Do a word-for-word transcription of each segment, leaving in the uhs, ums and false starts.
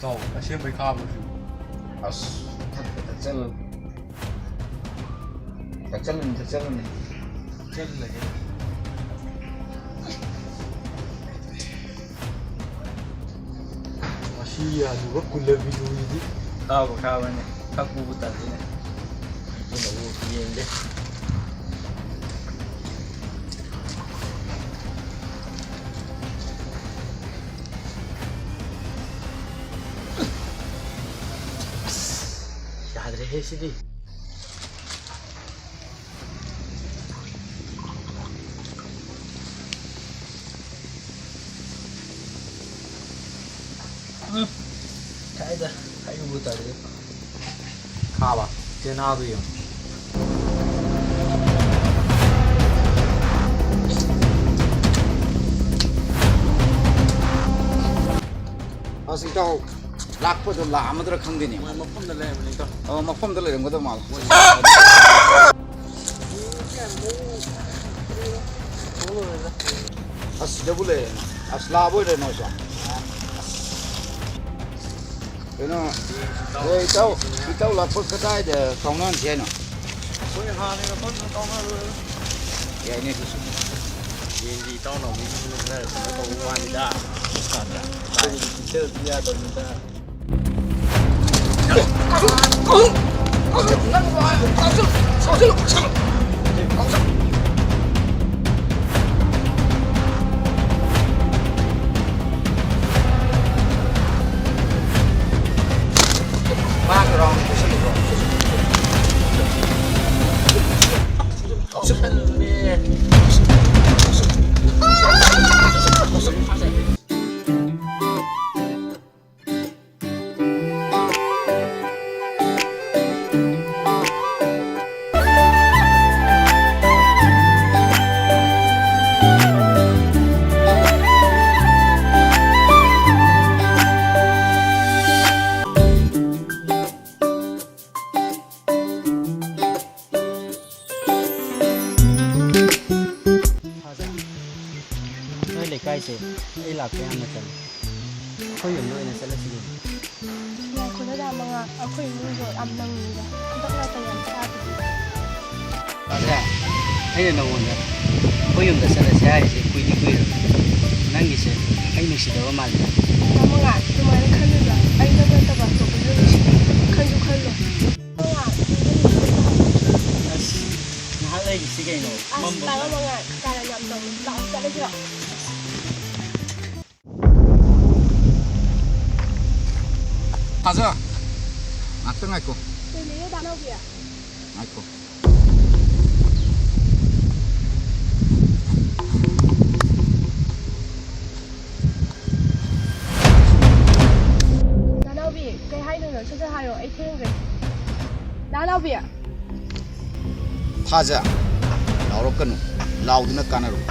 ꯏꯇꯥꯎ, ꯑꯁꯦꯡꯕꯩ ꯈꯥꯕ꯭ꯔꯣ ꯁꯤꯕꯨ? ꯑꯁ, ꯊꯛ-, ꯊꯛꯆꯜꯂꯨ꯫ ꯊꯛꯆꯜꯂꯨꯅꯦ, ꯊꯛꯆꯜꯂꯨꯅꯦ꯫ ꯊꯛꯆꯜꯂꯒꯦ꯫ ꯃꯁꯤ ꯑꯂꯨꯒ ꯀꯨꯜꯂꯕꯤꯗꯨꯗꯤ꯫ ꯈꯥꯕ ꯈꯥꯕꯅꯦ, ꯊꯛꯄꯕꯨ ꯇꯜꯂꯤꯅꯦ꯫ ꯌꯦꯡꯗꯦ꯫ ꯑꯁ, ꯌꯥꯗ꯭ꯔꯦꯍꯦ ꯁꯤꯗꯤ꯫ ꯎꯝ, ꯀꯥꯏꯗ ꯍꯥꯏꯕꯨ ꯇꯥꯔꯦ꯫ ꯈꯥꯕ ꯆꯦꯅꯥꯗꯨ ꯌꯦꯡꯉꯨ꯫ ꯑꯁ, ꯏꯇꯥꯎ, ꯂꯥꯛꯄꯗꯣ ꯂꯥꯛꯑꯝꯃꯗ꯭ꯔꯥ ꯈꯪꯗꯦꯅꯦ꯫ ꯃꯣꯏ ꯃꯐꯝꯗ ꯂꯩꯔꯝꯕꯅꯤ, ꯏꯇꯥꯎ꯫ ꯑꯣ, ꯃꯐꯝꯗ ꯂꯩꯔꯝꯒꯗꯕ ꯃꯥꯜꯂꯦ꯫ ꯃꯣꯏ ꯑꯁ, ꯁꯤꯗꯕꯨ ꯂꯩꯔꯦꯅꯦ꯫ ꯑꯁ, ꯂꯥꯛꯑꯕ ꯑꯣꯏꯔꯦ ꯅꯣꯏꯁꯨ꯫ ꯀꯩꯅꯣ, ꯑꯦ, ꯏꯇꯥꯎ, ꯏꯇꯥꯎ ꯂꯥꯛꯄ ꯀꯗꯥꯏꯗ ꯀꯥꯎꯅꯍꯟꯁꯤ ꯍꯥꯏꯅꯣ? ꯑꯩꯈꯣꯏ ꯍꯥꯟꯅꯒꯤ ꯃꯐꯝꯗꯨꯗ ꯀꯥꯎꯅꯔ ꯂꯣꯏꯔꯦ꯫ ꯌꯥꯏꯅꯦ ꯑꯗꯨꯁꯨ꯫ ꯌꯦꯟꯒꯤ ꯏꯇꯥꯎꯅ ꯑꯃꯨꯛ ꯈꯔ ꯀꯩꯅꯣ ꯇꯧꯕ ꯋꯥꯅꯤꯗ꯫ ꯑꯩꯈꯣꯏꯒꯤ ꯄꯤꯛꯆꯔꯗꯤ ꯌꯥꯗꯕꯅꯤꯗ꯫ ꯅꯣꯏ ꯂꯩꯀꯥꯏꯁꯦ ꯑꯩ ꯂꯥꯛꯄ ꯌꯥꯝꯅ ꯇꯜꯂꯤ꯫ ꯑꯩꯈꯣꯏ ꯌꯨꯝꯗ ꯑꯣꯏꯅ ꯆꯠꯂꯁꯤꯅꯦ꯫ ꯃꯉꯥ, ꯑꯩꯈꯣꯏ ꯏꯃꯨꯡꯗꯣ ꯌꯥꯝ ꯅꯪꯉꯤꯗ꯫ ꯍꯟꯗꯛ ꯅꯥꯇꯩ ꯌꯥꯝ ꯆꯥꯗꯦ꯫ ꯇꯥꯖꯥ, ꯑꯩꯅ ꯅꯉꯣꯟꯗ ꯑꯩꯈꯣꯏ ꯌꯨꯝꯗ ꯆꯠꯂꯁꯦ ꯍꯥꯏꯔꯤꯁꯦ ꯀꯨꯏꯗꯤ ꯀꯨꯏꯔꯕꯅꯤ꯫ ꯅꯪꯒꯤꯁꯦ ꯑꯩ ꯅꯨꯡꯁꯤꯗꯕ ꯃꯥꯜꯂꯦ꯫ ꯇꯥ ꯃꯉꯥ, ꯑꯗꯨꯃꯥꯏꯅ ꯈꯜꯂꯨꯅꯨ꯫ ꯑꯩ ꯅꯪ ꯅꯠꯇꯕ ꯑꯇꯣꯞꯄꯁꯨ ꯅꯨꯡꯁꯤ꯫ ꯈꯟꯁꯨ ꯈꯜꯂꯣ꯫ ꯃꯉꯥ, ꯑꯁ, ꯉꯥꯏꯍꯥꯛ ꯂꯩꯈꯤꯁꯤ ꯀꯩꯅꯣ꯫ ꯑꯁ, ꯃꯝꯕ ꯇꯥ ꯃꯉꯥ, ꯀꯥꯔꯟ ꯌꯥꯝ ꯇꯧꯅꯨ꯫ ꯂꯥꯛꯑꯣ, ꯆꯠꯂꯁꯤꯔꯣ? ꯊꯥꯖ, ꯉꯥꯛꯇ ꯉꯥꯏꯈꯣ꯫ ꯀꯩ ꯂꯩꯔꯦ, ꯗꯥ ꯅꯥꯎꯕꯤ? ꯉꯥꯏꯈꯣ꯫ ꯗꯥ ꯅꯥꯎꯕꯤ, ꯀꯩ ꯍꯥꯏꯗꯣꯏꯅꯣ? ꯁꯠ ꯁꯠ ꯍꯥꯏꯌꯣ, ꯑꯩ ꯊꯦꯡꯈ꯭ꯔꯦ꯫ ꯗꯥ ꯅꯥꯎꯕꯤ! ꯊꯥꯖ, ꯂꯥꯎꯔꯛꯀꯅꯨ꯫ ꯂꯥꯎꯗꯨꯅ ꯀꯥꯟꯅꯔꯣꯏ꯫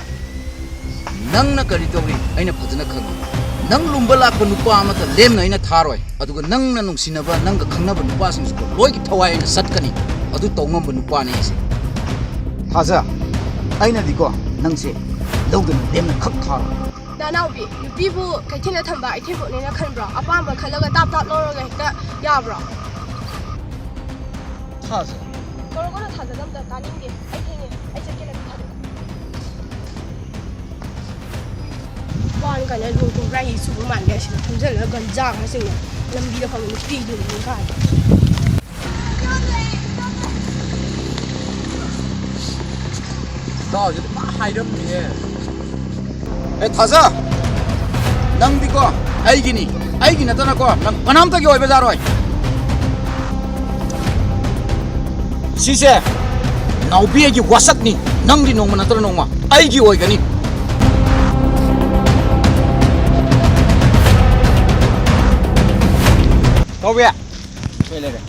ꯅꯪꯅ ꯀꯔꯤ ꯇꯧꯔꯤ ꯑꯩꯅ ꯐꯖꯅ ꯈꯪꯉꯤ꯫ ꯅꯪ ꯂꯨꯝꯕ ꯂꯥꯛꯄ ꯅꯨꯄꯥ ꯑꯃꯠꯇ ꯂꯦꯝꯅ ꯑꯩꯅ ꯊꯥꯔꯣꯏ꯫ ꯑꯗꯨꯒ ꯅꯪꯅ ꯅꯨꯡꯁꯤꯅꯕ, ꯅꯪꯒ ꯈꯪꯅꯕ ꯅꯨꯄꯥꯁꯤꯡꯁꯨ ꯂꯣꯏꯒꯤ ꯊꯋꯥꯏ ꯑꯩꯅ ꯆꯠꯀꯅꯤ꯫ ꯑꯗꯨ ꯇꯧ ꯉꯝꯕ ꯅꯨꯄꯥꯅꯤ ꯑꯩꯁꯦ꯫ ꯊꯥꯖ, ꯑꯩꯅꯗꯤꯀꯣ ꯅꯪꯁꯦ ꯂꯧꯗꯅ ꯂꯦꯝꯅ ꯈꯛ ꯊꯥꯔꯣꯏ꯫ ꯗꯥ ꯅꯥꯎꯕꯤ, ꯅꯨꯄꯤꯕꯨ ꯀꯩꯊꯦꯜꯗ ꯊꯝꯕ ꯏꯊꯦꯟ ꯄꯣꯠꯅꯦꯅ ꯈꯟꯕ꯭ꯔꯣ? ꯑꯄꯥꯝꯕ ꯈꯜꯂꯒ ꯇꯥꯞ ꯇꯥꯞ ꯂꯧꯔꯒ ꯍꯦꯛꯇ ꯌꯥꯕ꯭ꯔꯣ? ꯊꯥꯖ꯫ ꯇꯧꯔꯛꯀꯅꯨ, ꯊꯥꯖꯗ ꯑꯝꯇ ꯇꯥꯅꯤꯡꯗꯦ꯫ ꯑꯩ ꯊꯦꯡꯉꯦ, ꯑꯩ ꯆꯠꯀꯦ, ꯂꯝꯕꯤ ꯊꯥꯗꯣꯛꯑꯣ꯫ ꯋꯥꯅ ꯀꯥꯏꯅ ꯂꯣꯡ ꯇꯣꯡ ꯔꯥꯏ ꯆꯨꯕ ꯃꯥꯟꯗꯦ꯫ ꯑꯁꯤꯗ ꯐꯝꯖꯜꯂꯒ ꯒꯟꯖꯥ ꯈꯔ ꯆꯤꯡꯉ ꯂꯝꯕꯤꯗ ꯐꯝꯕ ꯅꯨꯄꯤꯗꯨꯅꯤ ꯀꯥꯏꯅ꯫ ꯏꯇꯥꯎꯁꯤꯗꯤ ꯄꯨꯔꯥ ꯍꯥꯏꯔꯝꯃꯤꯍꯦ꯫ ꯑꯦ ꯊꯥꯖ, ꯅꯪꯗꯤꯀꯣ ꯑꯩꯒꯤꯅꯤ, ꯑꯩꯒꯤ ꯅꯠꯇꯅꯀꯣ ꯅꯪ ꯀꯅꯥꯝꯇꯒꯤ ꯑꯣꯏꯕ ꯌꯥꯔꯣꯏ꯫ ꯁꯤꯁꯦ ꯅꯥꯎꯕꯤ ꯑꯩꯒꯤ ꯋꯥꯁꯛꯅꯤ, ꯅꯪꯗꯤ ꯅꯣꯡꯃ ꯅꯠꯇ꯭ꯔ ꯅꯣꯡꯃ ꯑꯩꯒꯤ ꯑꯣꯏꯒꯅꯤ꯫ ꯅꯥꯎꯕꯤ, ꯀꯩ ꯂꯩꯔꯦ?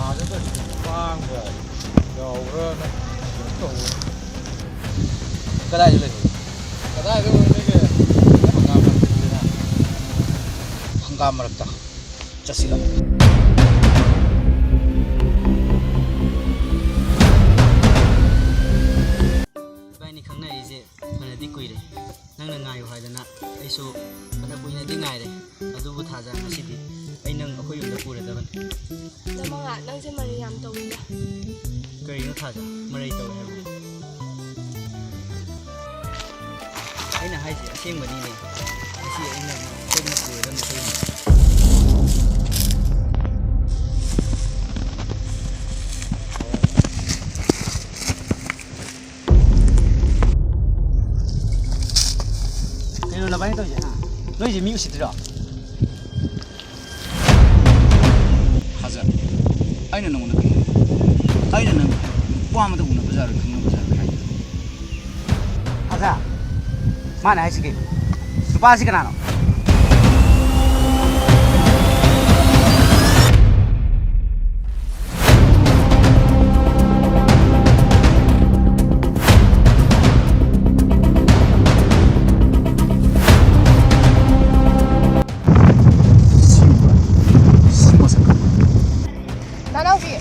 ꯑꯥꯗ ꯀꯔꯤ ꯃꯥꯡꯕ ꯌꯥꯎꯕ꯭ꯔꯥꯅ ꯀꯩꯅꯣ ꯇꯧꯕ꯫ ꯀꯗꯥꯏꯗ ꯂꯩꯕ? ꯀꯗꯥꯏꯗ ꯑꯣꯏꯔꯒꯦ? ꯍꯪꯒꯥꯝ ꯃꯔꯛꯇ꯫ ꯍꯪꯒꯥꯝ ꯃꯔꯛꯇ ꯆꯠꯁꯤꯜꯂꯣ꯫ ꯏꯕꯥꯅꯤ ꯈꯪꯅꯔꯤꯁꯦ ꯐꯅꯗꯤ ꯀꯨꯏꯔꯦ꯫ ꯅꯪꯅ ꯉꯥꯏꯌꯨ ꯍꯥꯏꯗꯅ ꯑꯩꯁꯨ ꯐꯅ ꯀꯨꯏꯅꯗꯤ ꯉꯥꯏꯔꯦ꯫ ꯑꯗꯨꯕꯨ ꯊꯥꯖ, ꯉꯁꯤꯗꯤ ꯑꯩ ꯅꯪ ꯑꯩꯈꯣꯏ ꯌꯨꯝꯗ ꯄꯨꯔꯗꯕꯅꯤ꯫ ꯅꯃꯉꯥ, ꯅꯪꯁꯦ ꯃꯔꯩ ꯌꯥꯝ ꯇꯧꯋꯤꯗ꯫ ꯀꯔꯤꯅꯣ ꯊꯥꯖ? ꯃꯔꯩ ꯇꯧꯋꯦ ꯍꯥꯏꯕ? ꯑꯩꯅ ꯍꯥꯏꯁꯦ ꯑꯁꯦꯡꯕꯅꯤꯅꯦ꯫ ꯉꯁꯤ ꯑꯩꯅ ꯁꯣꯏꯗꯅ ꯄꯨꯔꯗꯕꯅꯤ ꯑꯩꯈꯣꯏ ꯌꯨꯝꯗ꯫ ꯀꯩꯅꯣ ꯅꯕꯥꯅꯤ ꯇꯧꯔꯤꯁꯦ, ꯍꯥ? ꯅꯣꯏꯁꯦ ꯃꯤ ꯎꯁꯤꯠꯇ꯭ꯔꯤꯔꯣ? ꯊꯥꯖ, ꯑꯩꯅ ꯅꯉꯣꯟꯗ ꯀꯩ ꯍꯥꯏ? ꯑꯩꯅ ꯅꯪ ꯅꯨꯄꯥ ꯑꯃꯗ ꯎꯅꯕ ꯌꯥꯔꯣꯏ, ꯈꯪꯅꯕ ꯌꯥꯔꯣꯏ ꯍꯥꯏꯗ꯭ꯔꯣ? ꯊꯥꯖ, ꯃꯥꯅ ꯍꯥꯏꯁꯤ ꯀꯩꯅꯣ? ꯅꯨꯄꯥꯁꯤ ꯀꯅꯥꯅꯣ? ꯗꯥ ꯅꯥꯎꯕꯤ,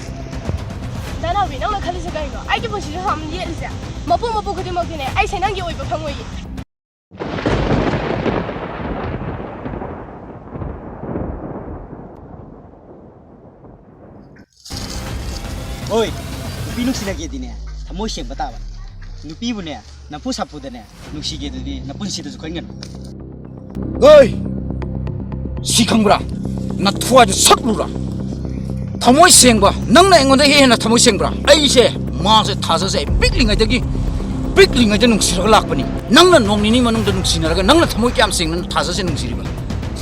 ꯗꯥ ꯅꯥꯎꯕꯤ, ꯅꯪꯅ ꯈꯜꯂꯤꯁꯦ ꯀꯩꯅꯣ? ꯑꯩꯒꯤ ꯄꯨꯟꯁꯤꯗ ꯁꯨꯝ ꯌꯦꯠꯂꯤꯁꯦ? ꯃꯄꯣꯛ ꯃꯄꯣꯛ ꯈꯨꯗꯤꯡꯃꯛꯇꯤꯅꯦ, ꯑꯩꯁꯦ ꯅꯪꯒꯤ ꯑꯣꯏꯕ ꯐꯪꯉꯣꯏꯌꯦ꯫ ꯍꯣꯏ, ꯅꯨꯄꯤ ꯅꯨꯡꯁꯤꯅꯒꯦꯗꯤꯅꯦ, ꯊꯃꯣꯏ ꯁꯦꯡꯕ ꯇꯥꯕ꯫ ꯅꯨꯄꯤꯕꯨꯅꯦ, ꯅꯝꯐꯨ ꯁꯥꯐꯨꯗꯅꯦ ꯅꯨꯡꯁꯤꯒꯦꯗꯨꯗꯤ ꯅꯄꯨꯟꯁꯤꯗꯁꯨ ꯈꯟꯒꯅꯨ꯫ ꯍꯣꯏ! ꯁꯤ ꯈꯪꯕ꯭ꯔꯥ? ꯅꯊ꯭ꯋꯥꯏꯗꯨ ꯁꯛꯂꯨꯔꯥ? ꯊꯃꯣꯏ ꯁꯦꯡꯕ, ꯅꯪꯅ ꯑꯩꯉꯣꯟꯗ ꯍꯦꯟꯅ ꯊꯃꯣꯏ ꯁꯦꯡꯕ꯭ꯔꯥ? ꯑꯩꯁꯦ ꯃꯥꯁꯦ ꯊꯥꯖꯁꯦ ꯑꯩ ꯄꯤꯛꯂꯤꯉꯩꯗꯒꯤ, ꯄꯤꯛꯂꯤꯉꯩꯗ ꯅꯨꯡꯁꯤꯔꯒ ꯂꯥꯛꯄꯅꯤ꯫ ꯅꯪꯅ ꯅꯣꯡ ꯅꯤꯅꯤ ꯃꯅꯨꯡꯗ ꯅꯨꯡꯁꯤꯅꯔꯒ ꯅꯪꯅ ꯊꯃꯣꯏ ꯀꯌꯥꯝ ꯁꯦꯡꯅ ꯊꯥꯖꯁꯦ ꯅꯨꯡꯁꯤꯔꯤꯕ?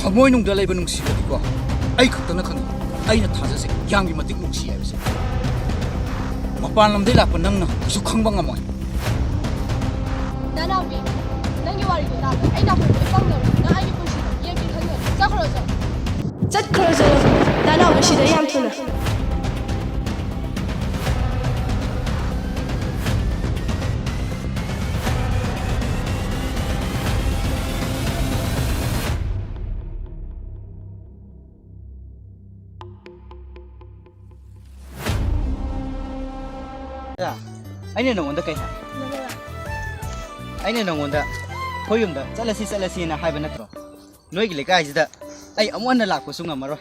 ꯊꯃꯣꯏ ꯅꯨꯡꯗ ꯂꯩꯕ ꯅꯨꯡꯁꯤꯕꯗꯤꯀꯣ, ꯑꯩ ꯈꯛꯇꯅ ꯈꯪꯉꯤ꯫ ꯑꯩꯅ ꯊꯥꯖꯁꯦ ꯀꯌꯥꯝꯒꯤ ꯃꯇꯤꯛ ꯅꯨꯡꯁꯤ ꯍꯥꯏꯕꯁꯦ꯫ ꯃꯄꯥꯟ ꯂꯝꯗꯩ ꯂꯥꯛꯄ ꯅꯪꯅ ꯀꯩꯁꯨ ꯈꯪꯕ ꯉꯝꯃꯣꯏ꯫ ꯗꯥ ꯅꯥꯎꯕꯤ, ꯅꯪꯒꯤ ꯋꯥꯔꯤꯗꯣ ꯇꯥꯕꯗ ꯑꯩ ꯅꯥꯀꯣꯡꯗ ꯄꯪꯗꯧꯔꯦ꯫ ꯅꯪ ꯑꯩꯒꯤ ꯄꯨꯟꯁꯤꯗ ꯃꯤꯠꯌꯦꯡ ꯄꯤꯛꯍꯟꯒꯅꯨ꯫ ꯆꯠꯈ꯭ꯔꯣ, ꯆꯠꯂꯣ꯫ ꯆꯠꯈ꯭ꯔꯣ, ꯆꯠꯂꯣ꯫ ꯗꯥ ꯅꯥꯎꯕꯤ, ꯁꯤꯗ ꯌꯥꯝ ꯊꯨꯅ꯫ ꯑꯩꯅ ꯅꯉꯣꯟꯗ ꯀꯩ ꯍꯥꯏ? ꯑꯩꯅ ꯅꯉꯣꯟꯗ ꯑꯩꯈꯣꯏ ꯌꯨꯝꯗ ꯆꯠꯂꯁꯤ, ꯆꯠꯂꯁꯤꯅ ꯍꯥꯏꯕ ꯅꯠꯇ꯭ꯔꯣ? ꯅꯣꯏꯒꯤ ꯂꯩꯀꯥꯏꯁꯤꯗ ꯑꯩ ꯑꯃꯨꯛ ꯍꯟꯅ ꯂꯥꯛꯄꯁꯨ ꯉꯝꯃꯔꯣꯏ꯫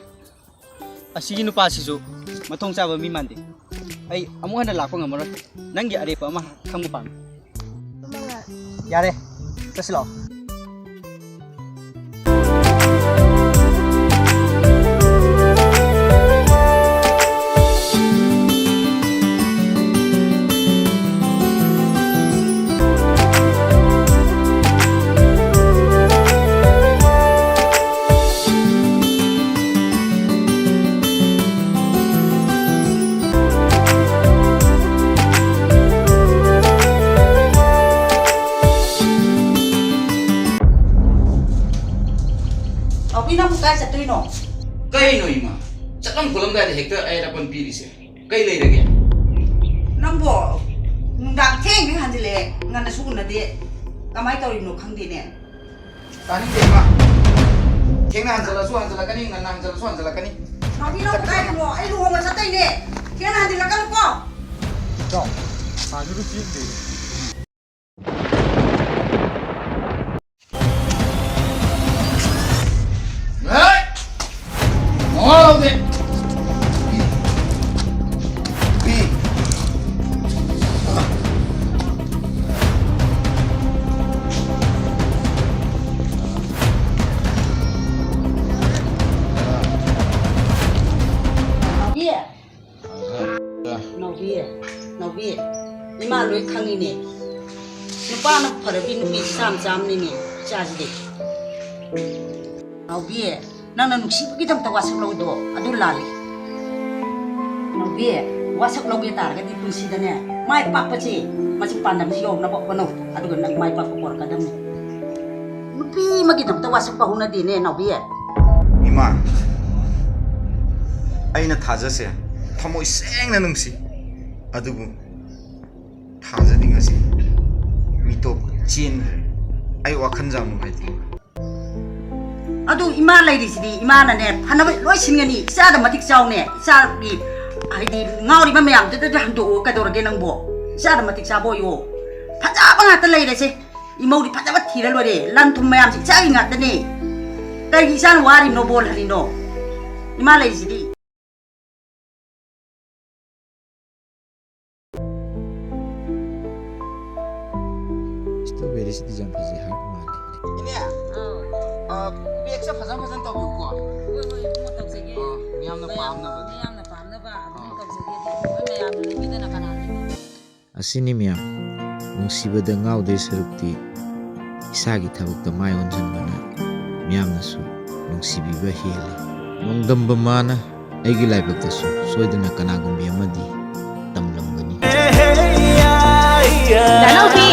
ꯑꯁꯤꯒꯤ ꯅꯨꯄꯥꯁꯤꯁꯨ ꯃꯊꯣꯡ ꯆꯥꯕ ꯃꯤ ꯃꯥꯟꯗꯦ꯫ ꯑꯩ ꯑꯃꯨꯛ ꯍꯟꯅ ꯂꯥꯛꯄ ꯉꯝꯃꯔꯣꯏ꯫ ꯅꯪꯒꯤ ꯑꯔꯦꯞꯄ ꯑꯃ ꯈꯪꯕ ꯄꯥꯝꯃꯤ꯫ ꯌꯥꯔꯦ, ꯆꯠꯁꯤ ꯂꯥꯛꯑꯣ꯫ ꯅꯥꯎꯕꯤ, ꯅꯪꯕꯨ ꯀꯥꯏ ꯆꯠꯇꯣꯏꯅꯣ? ꯀꯩꯅꯣ ꯏꯃꯥ? ꯆꯠꯂꯝ ꯈꯣꯠꯂꯝꯗꯥꯏꯗ ꯍꯦꯛꯇ ꯑꯌꯦꯠ ꯑꯄꯟ ꯄꯤꯔꯤꯁꯦ꯫ ꯀꯩ ꯂꯩꯔꯒꯦ? ꯅꯪꯕꯣ, ꯅꯨꯡꯗꯥꯡ ꯊꯦꯡ ꯊꯦꯡ ꯍꯟꯖꯤꯜꯂꯛꯑꯦ, ꯉꯟꯅꯁꯨ ꯎꯅꯗꯦ꯫ ꯀꯃꯥꯏ ꯇꯧꯔꯤꯕꯅꯣ ꯈꯪꯗꯦꯅꯦ꯫ ꯇꯥꯅꯤꯡꯗꯦ ꯏꯃꯥ꯫ ꯊꯦꯡꯅ ꯍꯟꯖꯤꯜꯂꯁꯨ ꯍꯟꯖꯤꯜꯂꯛꯀꯅꯤ, ꯉꯟꯅ ꯍꯟꯖꯤꯜꯂꯁꯨ ꯍꯟꯖꯤꯜꯂꯛꯀꯅꯤ꯫ ꯅꯥꯎꯕꯤ, ꯅꯪꯕꯨ ꯀꯥꯏꯗꯅꯣ? ꯑꯩ ꯂꯨꯍꯣꯡꯕ ꯆꯠꯇꯣꯏꯅꯦ꯫ ꯊꯦꯡꯅ ꯍꯟꯖꯤꯜꯂꯛꯀꯅꯨꯀꯣ꯫ ꯏꯇꯥꯎ, ꯁꯥꯁꯨ ꯊꯦꯡꯗꯦ꯫ ꯍꯦ! ꯃꯋꯥ ꯂꯧꯗꯦ! ꯄꯤ! ꯅꯥꯎꯕꯤ! ꯅꯥꯎꯕꯤ, ꯅꯥꯎꯕꯤ, ꯏꯃꯥ ꯂꯣꯏ ꯈꯪꯉꯤꯅꯦ꯫ ꯅꯨꯄꯥꯅ ꯐꯔꯕꯤ ꯅꯨꯄꯤ ꯆꯥꯝ ꯆꯥꯝꯅꯤꯅꯦ ꯏꯆꯥꯁꯤꯗꯤ꯫ ꯅꯥꯎꯕꯤ, ꯅꯪꯅ ꯅꯨꯡꯁꯤꯕꯒꯤꯗꯃꯛꯇ ꯋꯥꯁꯛ ꯂꯧꯏꯗꯣ ꯑꯗꯨ ꯂꯥꯜꯂꯤ꯫ ꯅꯥꯎꯕꯤ, ꯋꯥꯁꯛ ꯂꯧꯒꯦ ꯇꯥꯔꯒꯗꯤ ꯄꯨꯟꯁꯤꯗꯅꯦ ꯃꯥꯏ ꯄꯥꯛꯄꯁꯦ ꯃꯁꯤ ꯄꯥꯟꯗꯝꯁꯤ ꯌꯧꯅꯕ ꯍꯣꯠꯅꯧ, ꯑꯗꯨꯒ ꯅꯪ ꯃꯥꯏ ꯄꯥꯛꯄ ꯄꯣꯔꯛꯀꯗꯕꯅꯤ꯫ ꯅꯨꯄꯤ ꯑꯃꯒꯤꯗꯃꯛꯇ ꯋꯥꯁꯛꯄ ꯍꯧꯅꯗꯦꯅꯦ ꯅꯥꯎꯕꯤ꯫ ꯏꯃꯥ, ꯑꯩꯅ ꯊꯥꯖꯁꯦ ꯊꯃꯣꯏ ꯁꯦꯡꯅ ꯅꯨꯡꯁꯤ, ꯑꯗꯨꯕꯨ ꯊꯥꯖꯗꯤ ꯉꯁꯤ ꯃꯤꯇꯣꯞ ꯆꯦꯟꯈ꯭ꯔꯦ꯫ ꯑꯩ ꯋꯥꯈꯜ ꯌꯥꯝ ꯅꯨꯡꯉꯥꯏꯇꯦ꯫ ꯑꯗꯨ ꯏꯃꯥ ꯂꯩꯔꯤꯁꯤꯗꯤ, ꯏꯃꯥꯅꯅꯦ ꯐꯅꯕ ꯂꯣꯏ ꯁꯤꯟꯒꯅꯤ꯫ ꯏꯆꯥꯗ ꯃꯇꯤꯛ ꯆꯥꯎꯅꯦ, ꯏꯆꯥꯒꯤ ꯍꯥꯏꯗꯤ ꯉꯥꯎꯔꯤꯕ ꯃꯌꯥꯝꯗꯨꯗꯗꯤ ꯍꯟꯗꯣꯛꯑꯣ, ꯀꯩꯗꯧꯔꯒꯦ ꯅꯪꯕꯣ? ꯏꯆꯥꯗ ꯃꯇꯤꯛ ꯆꯥꯕ ꯑꯣꯏꯌꯣ꯫ ꯐꯖꯕ ꯉꯥꯛꯇ ꯂꯩꯔꯁꯦ꯫ ꯏꯃꯧꯗꯤ ꯐꯖꯕ ꯊꯤꯔ ꯂꯣꯏꯔꯦ꯫ ꯂꯟ ꯊꯨꯝ ꯃꯌꯥꯝꯁꯤ ꯏꯆꯥꯒꯤ ꯉꯥꯛꯇꯅꯦ꯫ ꯀꯩꯒꯤ ꯏꯆꯥꯅ ꯋꯥꯔꯤꯕꯅꯣ, ꯕꯣꯜ ꯍꯜꯂꯤꯅꯣ? ꯏꯃꯥ ꯂꯩꯔꯤꯁꯤꯗꯤ꯫ ꯁꯤꯗꯤ ꯌꯥꯝ ꯐꯖꯩ, ꯍꯥꯔꯠ ꯃꯥꯜꯂꯦ꯫ ꯏꯅꯦ, ꯑꯥꯎ꯫ ꯑ, ꯕꯦꯛꯁꯦ ꯐꯖ ꯐꯖꯅ ꯇꯧꯕꯤꯌꯨꯀꯣ꯫ ꯍꯣꯏ ꯍꯣꯏ ꯏꯕꯨꯡꯉꯣ, ꯇꯧꯖꯒꯦ꯫ ꯑ, ꯃꯤꯌꯥꯝꯅ ꯃꯌꯥꯝ- ꯄꯥꯝꯅꯕꯗꯤ꯫ ꯃꯤꯌꯥꯝꯅ ꯄꯥꯝꯅꯕ ꯑꯗꯨꯝ ꯑꯥ꯫ ꯇꯧꯖꯒꯦ꯫ ꯑꯗꯨꯗꯤ ꯃꯣꯏ ꯃꯌꯥꯝꯅ ꯂꯩꯕꯤꯗꯅ ꯀꯅꯥꯅ ꯑꯁꯤꯅꯤ ꯃꯌꯥꯝ, ꯅꯨꯡꯁꯤꯕꯗ ꯉꯥꯎꯗꯣꯏ ꯁꯔꯨꯛꯇꯤ ꯏꯁꯥꯒꯤ ꯊꯕꯛꯇ ꯃꯥꯏ ꯑꯣꯟꯁꯤꯟꯕꯅ ꯃꯤꯌꯥꯝꯅꯁꯨ ꯅꯨꯡꯁꯤꯕꯤꯕ ꯍꯦꯜꯂꯤ꯫ ꯅꯣꯡꯗꯝꯕ ꯃꯥꯅ ꯑꯩꯒꯤ ꯂꯥꯏꯕꯛꯇꯁꯨ ꯁꯣꯏꯗꯅ ꯀꯅꯥꯒꯨꯝꯕꯤ ꯑꯃꯗꯤ ꯇꯝꯂꯝꯒꯅꯤ꯫ ꯗꯥꯅꯧꯕꯤ!